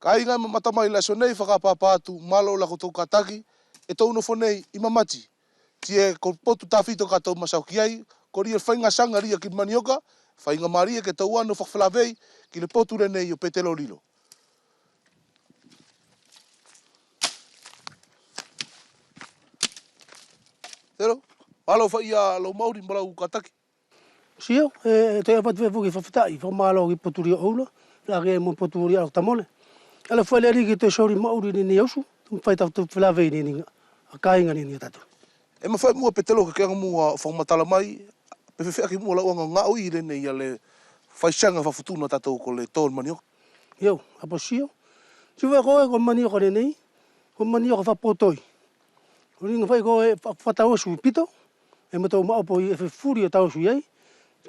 Ka aiga e mamata mai i le aso nei whakapāpā atu malo o la koutou kataki e tou nofo nei i Mamati. Tie ko potu tawhito ka tou masau ki ai, ko ria whainga sanga ria ki Manioka, whainga marie ke tou ano whakawhalavei ki le potu renei o Petelo Lilo. Tero, malo whai a lou mauri ma lau kataki. Sio, e toe avatu fea foki whawhetai, whamalo ki poturi o oula, la ke mo poturi au tamole. Ala whai le ariki toe sori mauri ni ni ausu, tu whai tau tu whelawei ni ni a kainga ni ni tatu. E mawhai mua pe te loke ke anga mua o whakamatala mai, pe whewhea ki mua lau anga ngao i rene i a le whaisanga whawhutuna tatou ko le tōn manioka. Io, apo sio. Tū whai koe ko manioka nenei, ko manioka whapotoi. Ko ringa whai koe whatau asu i pito, E ma tou maopo i e fefuri o tau sui ai.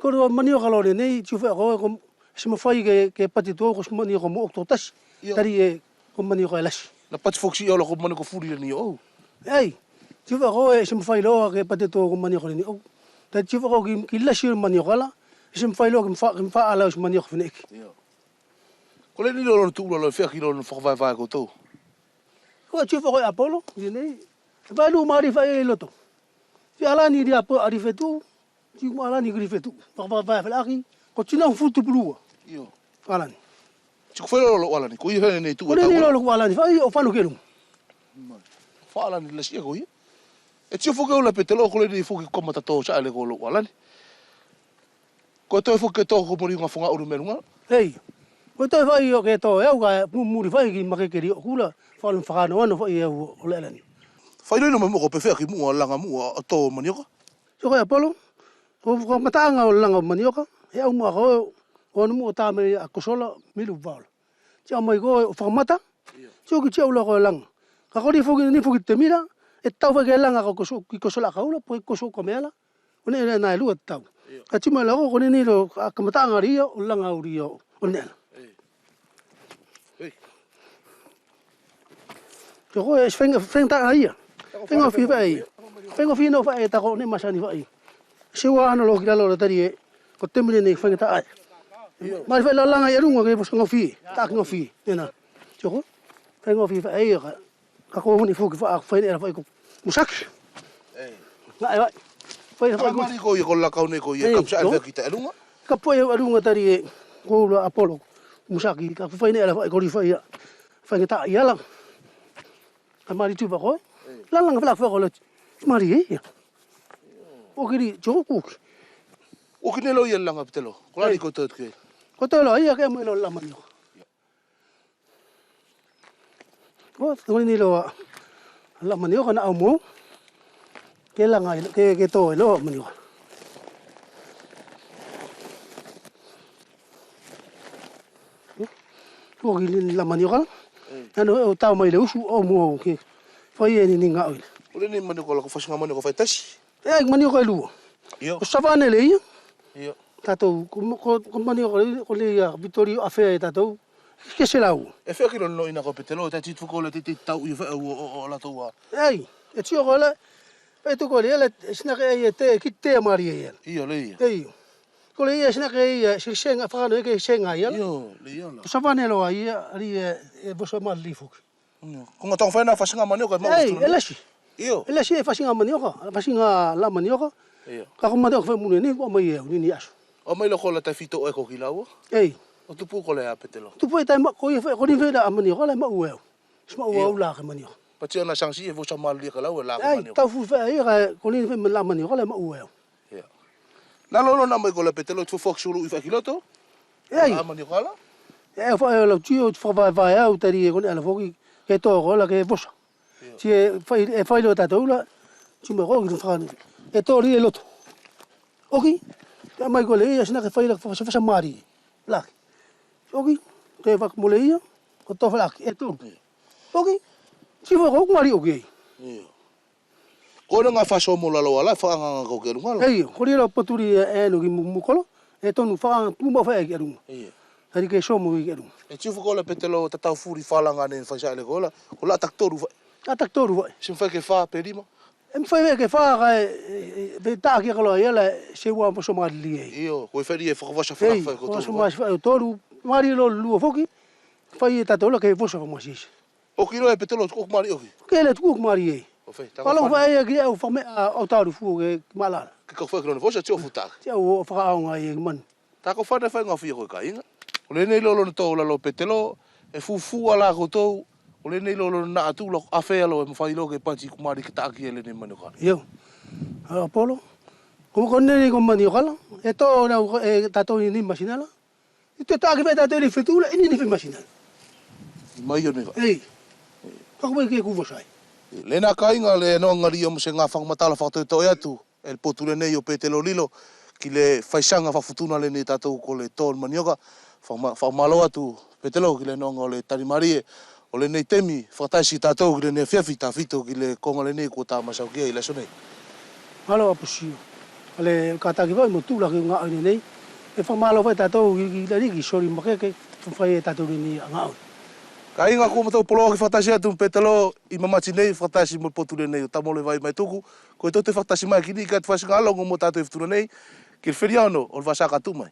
Ko ro manioka lo nei tu fa ko ko se ma fai ke ke pati to ko manioka mo to tasi. Tari e ko manioka e lasi. Na pati foksi o lo ko manioka furi le ni o. Ei, tu fa ko e se ma fai lo ke pati to ko manioka le ni o. Tari tu fa ko ki ki lasi o manioka la. Se ma fai lo ki fa ki fa ala o manioka fene ki. Ko le ni lo lo tu lo fea ki lo no whakavaevae koutou. Ko tu fa ko e Apollo i nei. Vai lu mari fa e loto. Ti alani ri apo ari fetu, ti mo alani kri fetu. Whakawhawhai whale aki, ko tina futu pulua. Io. Alani. Ti ko whai lolo alani, ko ia whai nei tu. Ko nei lolo ko alani, whai o whanu kelu. Wha alani la sia ko ia. E tio foke ola pe te lo ko le nei foke ko mata to sa le ko lo alani. Ko toi foke to ko mori nga whanga uru melunga. Ei. Ko toi whai o ke to e au ka muri whai ki makekeri o kula, whalu whakano ano whai e au o le alani. Whai rino mai moko pe whea ki mua langa mua o tō manioka. So koe Apollo, ko ko mataanga o langa o manioka, he au mua koe o anu mua tā me a kosola milu vaola. Tia mai koe o whakamata, tio ki tia ula koe langa. Ka kori foki ni foki te mira, e tau whai ke langa ko koso ki kosola ka ula, po koso ko meala. Ko ne na e lua tau. Ka tima la ko ne ni ro ka mataanga ria o langa o ria o ne. Ko ko e whenga whenga ta ia. Whenga fi vai. Whenga fi no vai ta ko ne masani vai. Se wa ana lo ki lalo lo tari e ko te mire nei whenga ta ai. Mai whai la langa i runga ke whenga fi, ta ki fi. Tena. Tio ko whenga fi vai ka ka ko honi fuki fa whai ne whai ko musaki. Nga e vai. Whai whai ko. Mari ko i ko la kau nei ko i kapsa e ki ta runga. Ka poe a runga tari e ko ula Apollo musaki ka whai ne whai ko ri whai whai nga ta i ala. Ka mari tu ko. La langa whai ko le mari e. O kiri jo ku. O kine lo i langa petelo. Ko la ni ko tot ke. Ko to lo ia ke mo lo la mani. Ko ko ni lo la mani o na au mo. Ke langa ke ke to lo mani o. Ko ki la mani o Ano o tau mai le usu o mo ke whai e ni ni ngā oile. O le ni mani ko la ko whasinga mani ko whai tasi. E ai mani o kai lua. Io. Ko savane le ia. Io. Tātou, ko, ko mani o ko le ia, Vitorio awhea e tātou, ke se lau. E whea ki rono ina ko petelo, te titu ko le te te tau i whea o o o la tou a. Ei, e tio ko le, e tu ko le, le sina ke e te, ki te mari e ia. Io le ia. Ei. Ko le ia sina ke ia, se senga, whakano e ke senga ia. Io, le ia la. Ko savane loa ia, ari e, e voso ma lifuki. Ko ngā tanga whaina whasinga manioka e mau. Ei, e lesi. Io. E lesi e whasinga manioka, whasinga la manioka. Io. Ka ko manioka whai mune ni, ko mai e au, ni ni aso. O mai lo ko la tai fito e ko ki laua. Ei. O tupu ko le a petelo. Tupu e tai ma, ko ia whai, ko ni whai la manioka, la mau e au. Sma ua au la ke manioka. Pati ana sangsi e vosa malia ka lau e la ke Ei, manioka. tau fu whai e ka, ko ni whai la manioka, la mau e au. Ia. Na lo na mai ko le petelo tu fox suru i whai kiloto. Ei. A manioka la. E whai o lau tio, whawhai whai au, tari e kone ala foki, ke tō ko la ke vosa. Ti e whai, e whai lo tātou la, ti me ko ki whakanu. E tō ri e loto. Oki, te mai ko le ia, sina ke whai la whasa whasa mari. Laki. Oki, te whak mo le ia, ko tō whalaki, e tō. Oki, ti whai ko mari oki ei. Ia. Ko ora ngā whaso mo lalo ala, whakanganga ko ke runga la. Ei, ko rira paturi e enu ki mukolo, e tonu whakanga tūma whai e ki runga. Ia. Hari ke somo i ke runga. E tiu whakola pe te lo tatau furi whalanga ne whai sa le kola, ko la tak toru whai. La tak toru whai. Sim whai ke wha pe rima. E mwhai ke wha ka e pe tā ki kaloa ia la se ua mo soma li e. Io, ko e whai e whakawasa whai ko toru. Ei, ko soma whai o toru, mari lo lua foki. Fai e tatou la ke vosa fa masisi. O ki roe Petelo o kumari oki. Ke le tu kumari e. O fe, ta Wala fa e ki au fa me au taru fu ke malala. Ke ka whai vosa ti o futa. Ti au whaka au ngai e man. Ta ko whana whai ngā whia koe ka inga. O le nei lolo na tō lalo Petelo, e fufu ala koutou, o le nei lolo na atu lo awhe alo e mwhai lo ke pati kumari ke taaki e le nei manu kala. Io. Apollo. Ko ko nei ko mani kala. E to na e tatou ni masinala. I te taaki fe tatou ni fetula ini ni masinala. Mai o nei. Ei. Ka ko ke ku vosai. Le nā kainga le no ngari o mose ngā whakamatala whakatau e atu, e le potu le nei o Petelo Lilo, ki le whaisanga whafutuna le nei tātou ko le tōn manioka, whakamalo atu Petelo ki le noanga o le Tanimarie, o le nei temi, whakataisi tātou ki le nei fiafi tāwhito ki le konga le nei kua tā masaukia i leso nei. Malo aposio. Ale ka taki vai mo tula ki ngā nei nei. E whakamalo vai tātou ki la ki sori makeke whai e tātou ni ngā. Ka inga ko matau polo ki whakataisi atu Petelo i mamati nei whakataisi mo potu le nei o tamole vai mai tuku, ko te whakataisi mai ki ni ka te whasinga alongo mo tātou i futuna nei, ki le whiriano o le vasaka tu mai.